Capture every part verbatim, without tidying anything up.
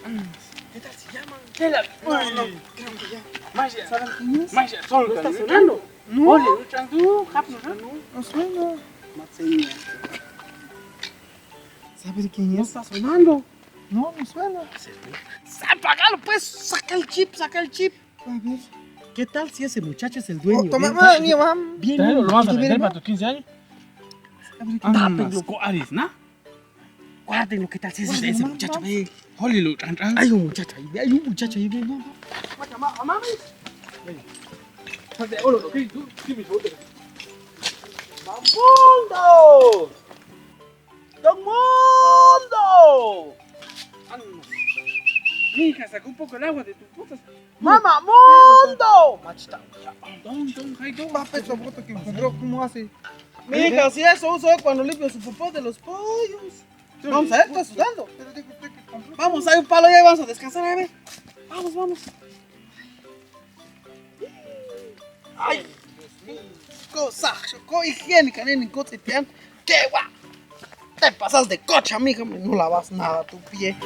¿Qué tal se llama? ¿Qué la? No, no, creo que ya. Masih, ¿saben quién es? Masih, sol. ¿No está sonando? No. Oye, luchando, capno, ¿no? No suena. ¿Sabe quién es? No está sonando. No, no suena. Apágalo, pues, saca el chip, saca el chip. A ver. ¿Qué tal si ese muchacho es el dueño? Oh, toma, bien, bien, bien. Lo vas a vender para tus quince años. A ver, ¿qué tal? Acuérdate lo que tal si es ese muchacho, ve. Ay, un muchacho ahí, ve, hay un muchacho ahí, ve, ve, ve. ¡Don Mundo! Mija, saca un poco el agua de tus cosas. ¡Mama Mundo! Don, don, ay, don. Papi, esa bota que compró, ¿cómo hace? Mija, si eso uso yo cuando limpio su popó de los pollos. Vamos a ver, está sudando. Pero dijo usted que compró. Vamos, hay un palo ya y vamos a descansar, a ver. Vamos, vamos. Ay, cosa, cosa higiénica, nen, en coche, tian. ¡Qué guau! Te pasas de coche, amigo, no lavas nada tu pie.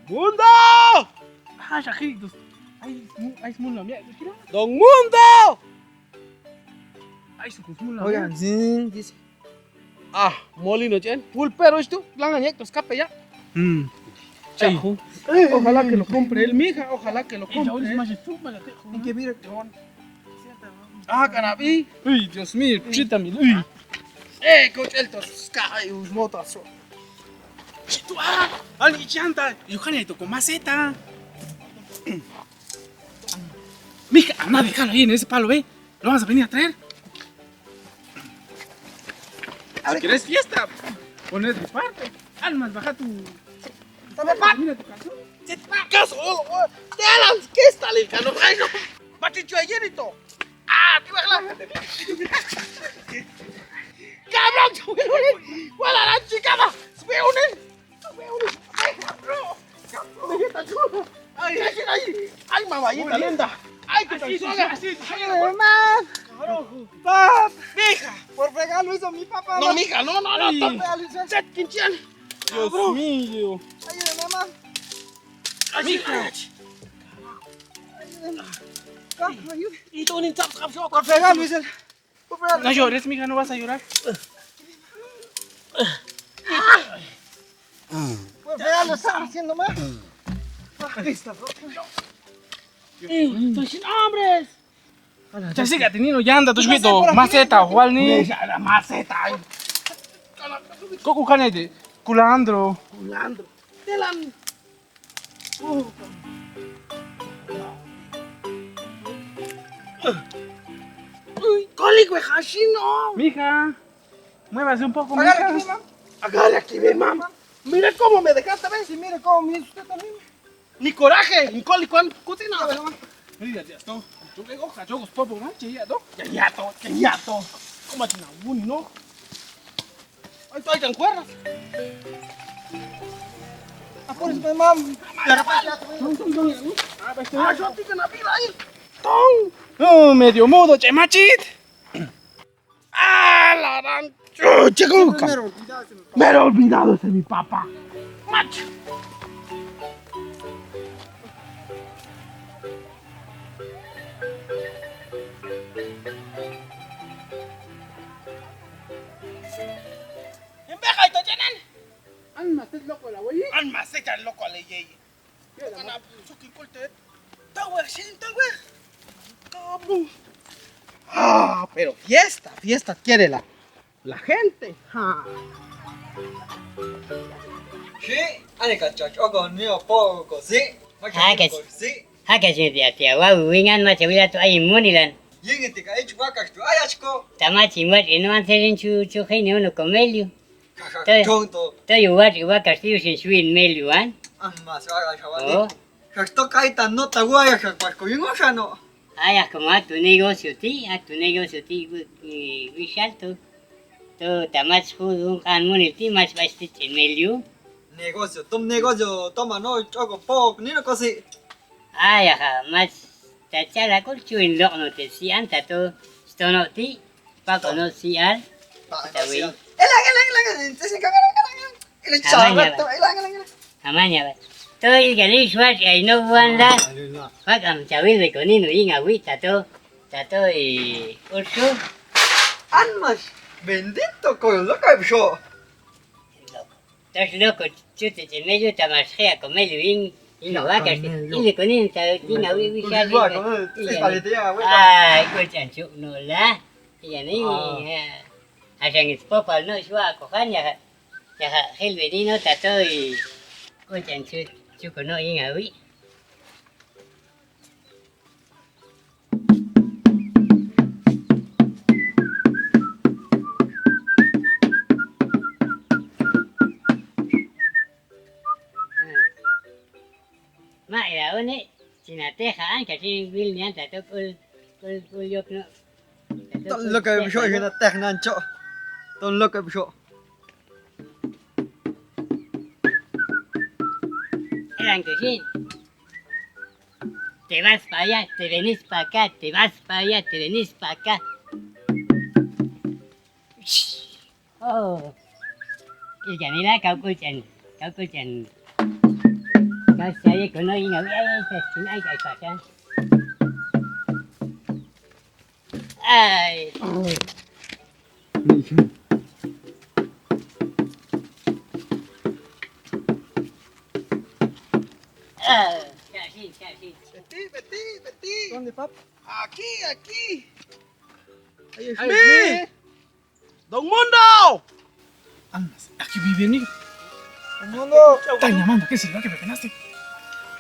¡Mundo! Ah, ya, ay, ay, ay, mundo, mira, mira. ¡Don Mundo! Ay, su, mundo, oigan, mira. Zin, dice. Ah, molino, chen. Pulpero esto, langan ya, escape ya. Hmm. Chajo. Ojalá que lo compre él, mija, ojalá que lo compre él. En que mira, ah, cannabis. Uy, Dios mío, chita mi, uy. Eh, coche, el tos, cae, un motazo. Chito, ah, alguien chanta. Yo, jani, esto con maceta. Mija, anda, déjalo ahí en ese palo, ve. Lo vamos a venir a traer. Si querés fiesta, ponés de parte. Almas, baja tu... Mira tu calzón. Te pagas, oh, oh. Te alas, ¿qué está el cano? Ay, no. Machicho, ayer y todo. Ah, te baja la... Cabrón, yo voy a... ¡Guala, la chicada! ¡Sube un... ¡Ay, ay, ay! ¡Ay, mamá, ahí está linda! ¡Ay, qué tal! Así, así, así. ¡Ay, mamá! ¡Pap! ¡Mija! Por fregar lo hizo mi papá. No, mija, no, no, no, no. ¡Chet, quinchian! Dios mío. ¡Ay, mamá! ¡Ay, mija! ¡Ay, mamá! ¡Ay, mamá! ¡Por fregar lo hizo! No llores, mija, no vas a llorar. Pues ya lo estás haciendo mal. Estoy sin hombres. Ya sigue teniendo llanta, tú chiquito. Maceta, Juan, ni. Maceta. Coco canete, culandro. Culandro. Telan. Uy, cólico, hashino. Mija, muévase un poco, mija. Agarra aquí, ve, mamá. Agarra aquí, ve, mamá. Mira cómo me dejaste, ve. Sí, mira cómo me hizo usted también. Ni coraje, ni cólico, cocina. A ver, mamá. Mira, ya está. Yo vengo, cachorros, popo, ¿no? Ya, ya, no. Ya, ya, to, ya, ya, to. ¿Cómo te la uno, no? Ay, ay, te encuerdas. Apúrese, mam. Tong, tong, tong, ya, ¿no? Ah, yo te digo una vida ahí. Tong. No, medio mudo, che, machit. Ah, la gran chucha, ¿cómo? Me he olvidado, ese es mi papá. Macho. En vez de esto, chenen. Alma, estás loco, la güey. Alma, se echa loco a la yeye. Tocan a su quincolte. Tower, sin tower. Cabrón. Ah, pero fiesta, fiesta quiere la, la gente. Ah. Sí, ani ka chachoko ni o poco, sí. Macho, sí. Haka sin tia tia wa wingan macho wila tu ayi munilan. Yingin tika ichu wakash tu ayashko. Tamachi muat ino anserin chu chu hini unu komelio. Toyo, toyo wari wakash ti usin shuin meliuan. Ama, se wakash awali. Oh. Hashto kaita no tawa ya hashpasko yungo shano. Ayah, como a tu negocio ti, a tu negocio ti, wi-, wi-, wishalto. To tamach hudun kan munil ti mach basti meliu. Negocio, tom negocio, toma no, choko pok, nino kosi. Ai, aha, mas, caca laku cuin lok no te sian tato stonok ti, pak kono sian. Pak, tawi. Sian. Elang, elang, elang, elang. Saya kamera, elang, elang. Elang, aman ya, carat Pak? Tuh, elang, elang, elang. Aman ya, Pak. Tuh, ikan ini suat ya, ino buan dah. Alhamdulillah. Pak, am cawil be koni no i ngawi tato, tato i usu. An mas, bendito kau lo kayak besok. Terus lo ko cuti cemelu tamas rea ko melu ing, ing wakas. Ing de koni ta ing awi wisal. Iya. Ah, iko cancuk no lah. Iya ni. Asang itu popal no suwa ko kan ya. Ya hil bedi no tato i. Ko cancuk cuko no ing awi. Mak, ya, ini Cina teh, kan, kasi bil nian, tato kul, kul, kul yok, no. Tato kul, lo kayak besok, Cina teh, nancok. Ton lo kayak besok. Elang tuh, sih. Te vas pa allá, te venís pa acá, te vas pa allá, te venís pa acá. Oh. Ikan ila kau kucen, kau kucen. Kau saya kono ina, ai, ai, ai, ai, ai. Ah, casi, casi. Beti, Beti, Beti. ¿Dónde, pap? Aquí, aquí. Ahí es. Ahí es. Don Mundo. Almas, aquí vive mi. Don Mundo. Está llamando, ¿qué es lo que me penaste?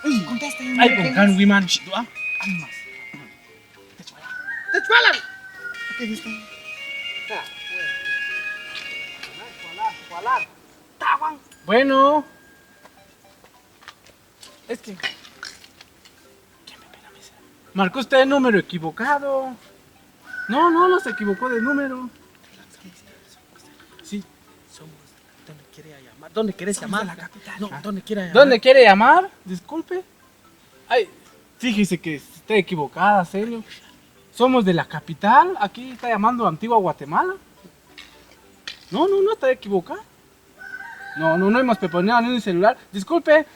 Ay, contesta, ay, con Hanwi man, shit, ah. Almas. Techualan. Techualan. Aquí está. Bueno. Es que marcó usted el número equivocado. No, no, no se equivocó de número. Sí. Somos, ¿dónde quiere llamar? ¿Dónde quiere llamar? No, ¿dónde quiere llamar? ¿Dónde quiere llamar? Disculpe. Ay, fíjese que está equivocada, señor. Somos de la capital, aquí está llamando Antigua Guatemala. No, no, no está equivocada. No, no, no hemos peponeado ni un celular. Disculpe,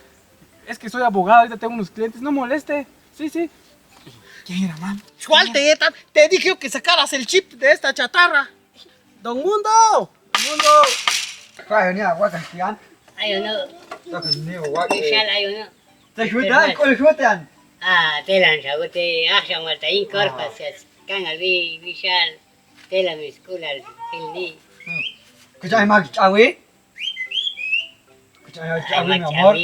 es que soy abogado, ahorita tengo unos clientes, no moleste. Sí, sí. ¿Quién era, man? ¿Cuál te, te dije que sacaras el chip de esta chatarra? Don Mundo. Don Mundo. Ayo no. Ayo no. Wisal, ayo no. Ah, telan sabu te, ah, sama ta ingkor, pas kan alwi wisal. Tela mi sekolah, Pilni. Hmm. Kucai mak cawi. Kucai mak cawi, mi amor.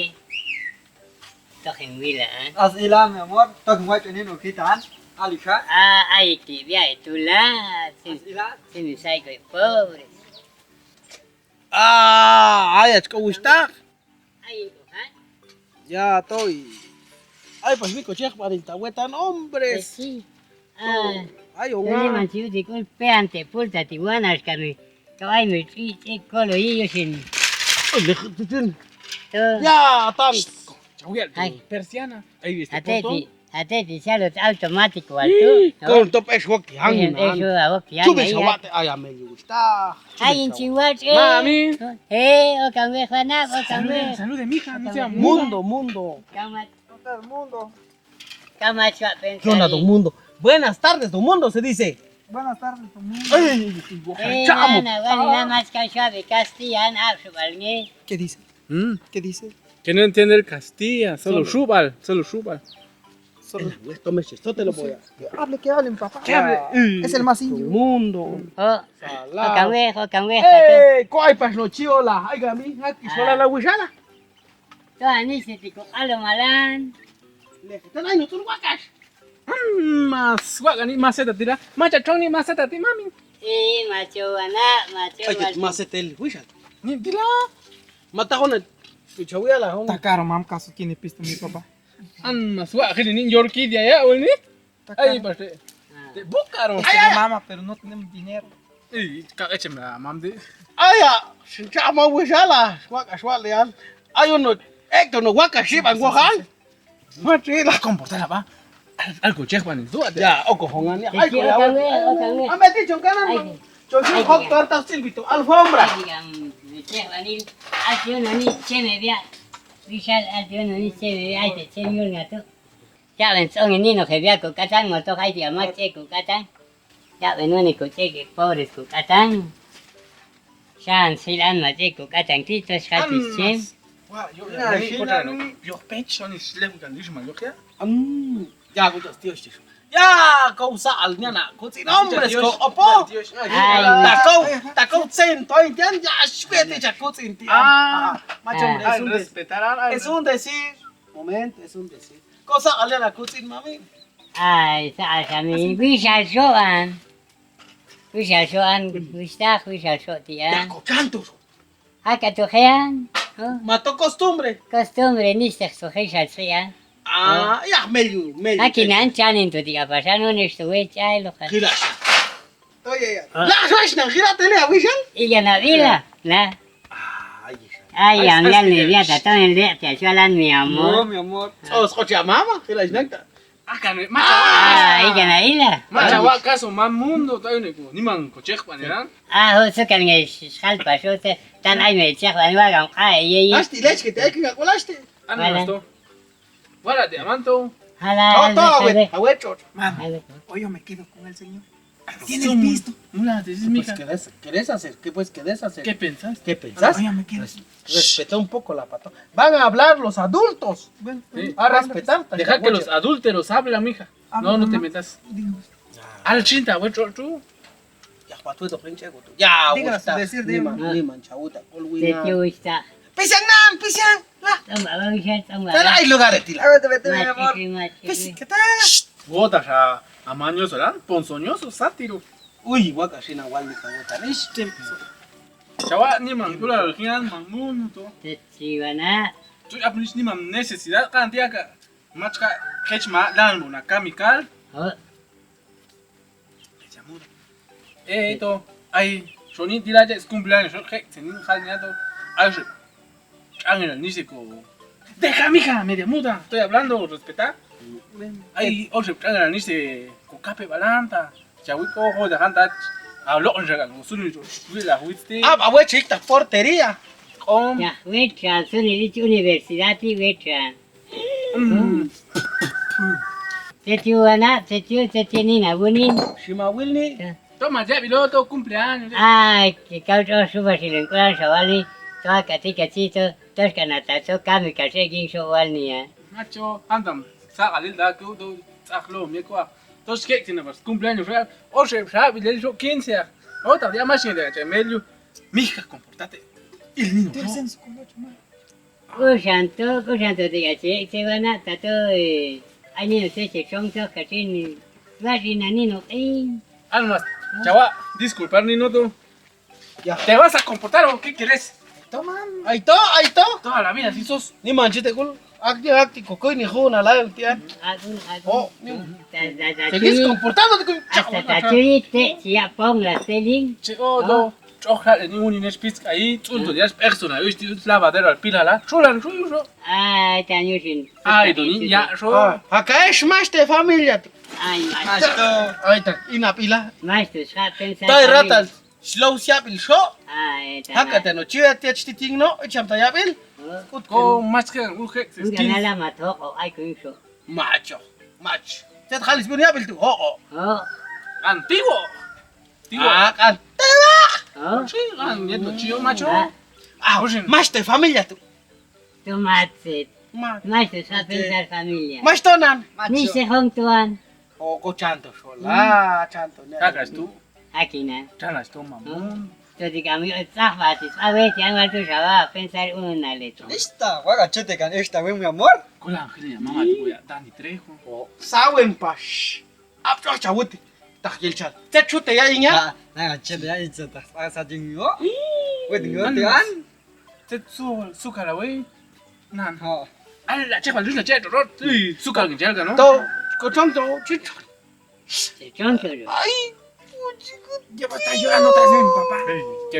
Token wila, ah. As ila, mi amor. Token wajib ini nukitan. Alika. Ah, ai ti biaya itulah. As ila. Sini saya kau pobre. Ah, ayat kau ustak. Ya, toi. Ay, pas mi kocek paling tawetan, hombres. Ayo, nga. Manciu di kul pean te pul tati wanas kami. Kau ay mi ci cek kolo iyo sin. Ya, tan. Cawil tu. Persiana. Ay, este portón. Ate ti, ate ti, sialo automatik waktu. Ih, kalau top es wak yang, es wak yang. Coba sawat ayam yang gusta. Ay, incing wak, eh. Mami. Eh, o kangwe, Juana, o kangwe. Salude, salude, mija, no sea mudo. Mundo, mundo. Kamat. Todo el mundo. Kamat, suak. ¿Qué onda, todo el mundo? Buenas tardes, todo el mundo, se dice. Buenas tardes, todo el mundo. Ay, ay, ay, ay, chamo. Eh, nana, wali, nana, mas, kau suabe, Castian, ah, subalnge. ¿Qué dice? ¿Mm? ¿Qué dice? Que no entiende el castilla, solo Subal, solo Subal. Solo. Esto me, esto te lo voy a. Que hable, que hable, mi papá. Que hable. Es el más indio. Mundo. Oh, salado. Okan weh, okan weh. Eh, kau ay pas no chiola. Ay, kami, aquí sola la wisala. Tuhan, ini si tiko alo malan. Le, tan ay no tur wakas. Hmm, mas, wak gani mas tati dah. Maca trong ni mas tati, mami. Eh, maco anak, maco. Ay, mas tel wisal. Ni tila. Mata kau na. Tu cawi ala, hong. Takaro mam kasu kini pista mi papa. An mas wak kini ni jorki dia ya, ul ni. Ay, pasti. Te buka dong. Ay, mama, pero no tenemos dinero. Ih, kak ecem ya, mam di. Ay, ya, senca mau wisala. Wak aswak lian. Ayo no. Eh, tu no wak kasih bang gua kan. Mati lah. Komporta apa? Al, al kucing apa nih? Tuh ada. Ya, oh, kohongan ya. Ay, kecil, koyawet. Otang, eh, otang, eh. Ambil ti, jong kanan, Ay, Mang. Jong, jong, Ay, kok iya. Tortas til bitu alfombra. Ay, yang kecil, ani, asio nani, ceme, bia. Bisa, asio nani, ceme, bia. Ay, te, ceme, yul, ngatu. Cak, len, song, ini, no, ke, bia, ku, kacang, motok, ay, dia, mak, cek, ku, kacang. Cak, len, ini, ku, cek, ku, poris, ku, kacang. San, silan, mak, cek, ku, kacang, ti, tos, kacang, cem. Wah, yo, nah, ini, silan, kota, no. Yo, pech, son, silan, bukan, di, cuma, yo, ya. Hmm. Ya, aku just, Dios, Dios. Ya, kau soalnya nak kucing nombres kau apa? Ay. Tak kau, tak kau sen, toh, intian, ya, suwe, te, jak kucing, intian. Ah. Ah, macam Ah. Es un des-, respetar al, al. Es un decir, momento, es un decir. Kau soalnya nak kucing, mami. Ay, soal kami, bisa soan. Bisa soan, bisa, bisa so, tian. Ya, kau cantur. Aka tu hean. Oh. Mato costumbre. Costumbre ni seh suhe sal sian. Ah, ya, melu, melu. Aki nan canin tu tiga pasal no ni suwe cai lo kan. Gila. Oh, iya, iya. Ah. Lah, suwe nang gila tele, awisan? Iya, nak bila. Nah. Ah, iya. Ay, ay, yang ay, lihat, ay, lihat, ay. Atau yang lihat, ya, jualan, mi amor. No, mi amor. Oh, sekoci ama, ama, gila, nang tak. Akan, weh, macawa. Ah, ikan aja lah. Macawa ka so mamundo tahu ni ku. Ni mang kocek pan ya. Ah, ho, so kan ngai sekali pas so te tan ai me cek lan wa kan ka, iye, iye. Asti lech ke te ai ke nggak kolas te. Anu mas to. Wala de aman to. Hala, oh, to, hala, awet, hala. Awet, cot. Man. Awet. Hoy yo me quedo con el señor. Tiene el pisto. Mula, te dices, pues, mija. ¿Qué quieres, quieres hacer? ¿Qué, pues, quieres hacer? ¿Qué pensaste? ¿Qué pensaste? Ay, ya me quiero. Res-, respeta un poco la pato. Van a hablar los adultos. Ven, sí. A respetar. Deja que los adúlteros hablen, mija. Habla, no, no te metas. Digo. Al chinta, güey, tú, tú. Ya, pa' tú, ya, diga, gusta. Decir, ni man, ni man, chauta, olwina. Te gusta. Pisang nan, pisang. Lah. Toma, vamos a, toma. Pero hay lugares, tila. A ver, te vete, mi amor. Mati, mati. Pis-, ¿qué tal? Shh. Gota sa, amañoso, ¿verdad? Ponzoñoso, sátiro. Uy, waka sina wali ka gota. Este. Chawa, ni man, kula lo kian, man, mun, to. Te chiwana. Tu, apa ni, ni man, necesidad, kan, tia, ka. Machka, kech ma, dan, bona, kami, kal. Oh. Media muda. Eh, to, ay, soni tira aja es cumpleaños, so, je, senin hal niato. Ay, se, angel, ni se ko. Deja, mija, media muda, estoy hablando, respeta. Ay, o se, angel, ni se ko kape balanta. Chawi ko, ho, dejan ta. A lo, on se, ko suni, so, la, huiste. Ah, awe, chik, ta portería. Om. Ya, wetra, suni, lich universidad, ti, wetra. Mm. Setiu anak, setiu, setiu ni, na, bunin. Sima wil ni. Ya. To, majak bilo to cumpleaños. Ay, kau to suba silengkulan sawal ni. To, kati, kati, to, tos kanata, to, kami kasih ging sawal ni, ya. Macho, antam, sa kalil da, kau to, sak lo, mi kuah. Tos kek tina pas cumpleaños, ya. O se, sa, bilo so quince, ya. O, tapi amas ni, da, cemel, yo. Mija, comportate. Il niño, no. Tersen su culo, cuma. Ku santo, ku santo tiga cek, cek wana, tato, eh, ani no se, cek song tok, kasin, lagi nani no, eh. Anu, mas, chawa, disculpar ni no tu. Ya. Te vas a comportar o qué quieres? Toman. Ay to, ay to. Toda la vida, si sos. Ni manchi te kul, akti, akti, kokoi ni huna la el tian. Aku, aku. Oh, ni. Ta, ta, ta, Seguís comportándote con chawa. Hasta ta, ta, chui, te, siap pong la, seling. Che, oh, do. Ch'ojlal eni uni nex pizk'ayi, tz'unto yax p'ejtzona, uxti, utz lavadero al pilala, xulan, xu, xu. Ay, taño xin. Ay, doni, ya, xo. Akaex max te familia tu. Ay, max. Ay, ta, ina pila. Max tu, xa, pensar. Tay ratal, slow siabil, xo. Ay, ta. Hakate no, chiu ya, tiach titing no, icham ta yabil. Kut ko, max ke, u, je, un, skin. Ganala matoko, ay, ko, xo. Macho, mach. Tet xalis bin yabil tu, ho, ho. Ho. Antiguo. Tigo. Ah, kan. Tewak. Oh. Sí, kan, ya, tu, cio, macho. Ah. Ah, max te familia tu. Tu max te. Max. Max te, sa pensar familia. Max tonan. Ni se hong tuan. Oh, ko chanto sola, chanto ni. Kakas tu. Aki na. Chalas tu, mamon. Jadi kami, eh, sah, batis. Awe, tian waktu sawa, pensar un na le tu. Esta, waka chete kan esta, wen, mi amor. Ko la angel ya, mama tu ya, Dani Trejo. Oh, sawen pas. Ap, ah, cawut. Tak gilcal. Cet chute ya, ing ya. Ah, nah, cet ya, ing cet. Ah, sa jing yo. Wait, yo, tian. Cet su, suka la, wei. Nan. Ha. Ala, cek, balu, cek, rot. Ih, suka gilcal kan, no? To, kocong to, cet. Cet, contoh tu. Ai, dia patah yo, anu, tak sen, papa.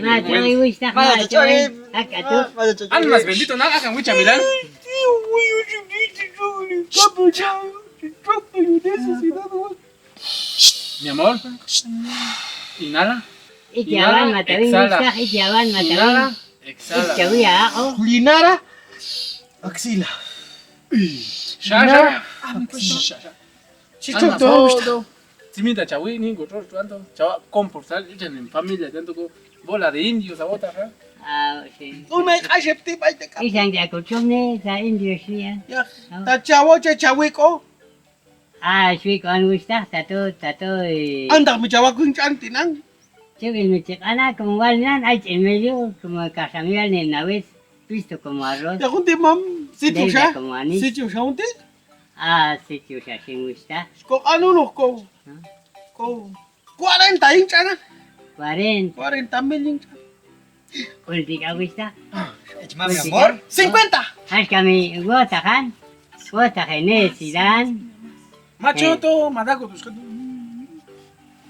Nah, cari wis tak. Mana cari? Hak atu. Mana cari? Anu, mas bendito, nak akan wis camilan. Kamu jauh, cukup punya necesidad, Bos. Mi amor, inhala. Ijauhan mata uin, exhala. Ijauhan mata uin. Inhala, exhala. Ijauhan ya, oh. Inhala, axila. Ih, sha, sha. Inhala, axila. Sha, sha. Situ tuh. Siminta cawi ni, gotol tuan tuh. Cawa kompor sali, jangan familia dan tuh bola de indio sabota, ha? Ah, sí. Uno me kasih tip aja, Kak. Isang dia kucum ni, sa indio sih ya. Ya, oh. Ta cawo, ca cawi ko. Ah, sui ko anu wis tah, tato, tato, eh. Andak mi cawa kuing cantik nang. Cuk, ilmu cik anak, kemawalinan, ai cil meliu, kema kasamial ni nawis, pis tu kemaros. Ya kunti mam, situ sya. Situ sya kunti. Ah, situ sya sing wis tah. Kok anu noh, kok. Hah? Kok. Kuarenta inch, ana. Kuarenta. Kuarenta mil inch. Ulti ka wis tah. Ah, cuma mi amor. Cincuenta. Has kami, gua tahan. Gua tahan ni, sidan. Macho to, madago to, sekarang.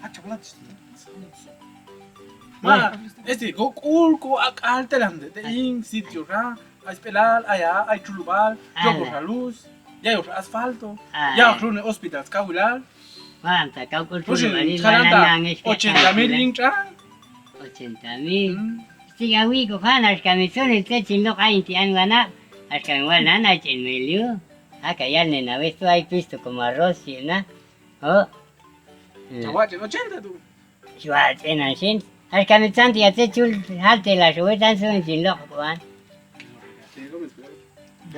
Ah, chocolate. Ma, este, go kul, ko akal telan de, de ing, sitio ra, ai spelal, ai a, ai chulubal, yo ko halus, ya yo asfalto, ya ko ne hospital skawilal. Manta kau kul. Terus tulu balik sekarang mana tak nangis ochenta mil ning cang. Ochenta mil. Hmm. Tiga wiku kan, harus kami sulit, te cindok ain tian wana, harus kami wana na cin mil yu. Aka yal ne na wes tu ai pis tu kemaros si na. Oh. Hmm. Coba cin ochenta tu. Coba cin asin. Harus kami cantik ya te cul hal te la suwe tan sun cindok kuan.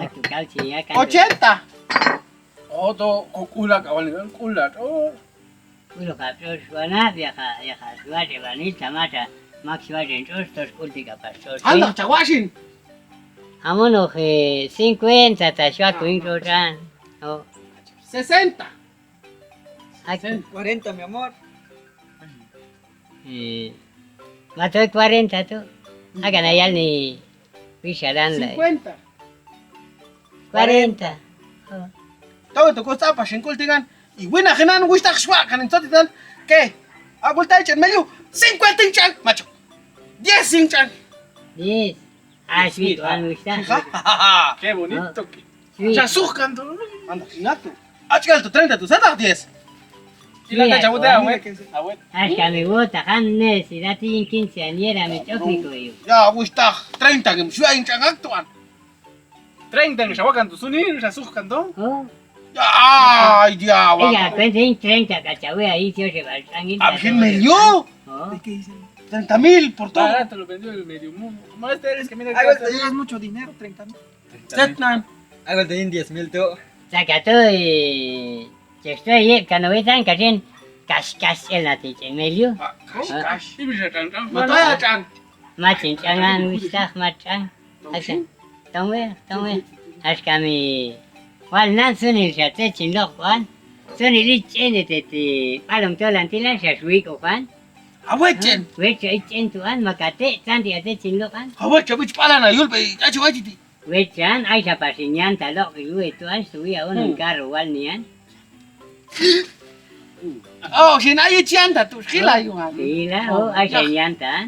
Aku kau sih ya kan. Ochenta. Oh, to, ko kula kawan kan, kula to. Kula ka to suana, bia ka, bia ka sua de bani, tamata, mak sua de to, to kul tiga pas to. Anda cawasin. Amono he cincuenta ta sua kuing to tan. Oh. Sesenta. Aku. Cuarenta, mi amor. Eh, matoi cuarenta tu. Aga nayal ni. Bisa dan lai. Cincuenta. Cuarenta. Oh. Tau tu ko sapa singkul tingan. Iwin ahinan wis tak suak kan itu tingan. Ke. Abul tai cen melu. Cincuenta incang. Maco. Diez incang. Diez. Ah, sweet one wis tak. Qué bonito. Sweet. Jasuh kan tu. Anda ingat tu. Acikal tu treinta tu. Salah diez. Sila ta cabut ya, awet. Awet. As kami wo takan ne, sila ti ingkin si anie rame cok ni koyo. Ya, wis tah, treinta game sudah incang tuan. Treinta game sawakan tu suni, sasuhkan tu. Oh. Ya, ai dia. Iya, penting treinta kacawe ai sio sebal angin. Abis melio. Oh. Treinta mil por todo. Barato lo vendió el medio mundo. Más de tres que mira. Ay, es mucho dinero, treinta mil. Setnan. Aku tanya diez mil tu. Saka tu, eh, cek tu, ye, kano wetan, kasin, kas, kas, el nati, cek meliu. Kas, kas. Ini bisa tantang. Betul ya, Cang? Macin, jangan wisah, macang. Tong we, tong we. As kami. Wal nan suni sate cindok, wan. Suni licin, tete. Palom tolan tilan, sasui ko, kan? Awet, Cen. Wet, cen, tuan, makate, tan, tiate, cindok, kan? Awet, cabai, cepalan, ayul, pe, acu, acu, ti. Wecan, ai sapa si nyan talok ilu itu ai suwi au nan karuan nian. Oh, si na ye cian ta tu, kila yu ngan. Kila, oh, ai si nyan ta.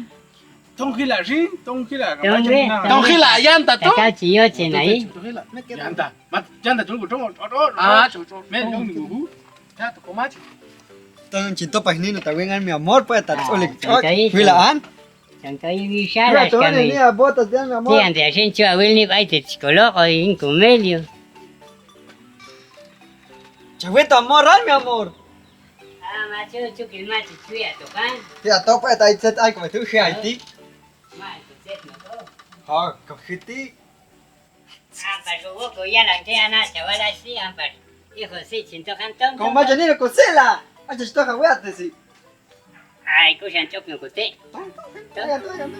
Tong kila si, tong kila. Tong kila yan ta tu. Kaka cio cen ai. Tong kila. Yan ta. Mat, yan ta tu, tong, tong, tong. Ah, tong, tong. Men, tong, tong. Ya, tu komac. Tong cinto pas ni no tawengan mi amor, pa ta. Ah, olik. Kila an. Contoh ini bisa lah kami. Tiang tiang sin cua wil ni baik di sekolah kau ingin kumel yo. Cewek tu amor, mi amor. Ah, macu cukil macu cui atau kan? Ya, tau pa, tai set ai kau tu si ai ti. Ma, itu set no tu. Ha, kau siti. Ampas uwo ko iya langke anak cawa lasi ampas. Iho si cinto kantong. Kau macam ni kau sila. Aja cinto kau wet si. Ai ku sancok nyo kutik. Tong, tong, tong, tong.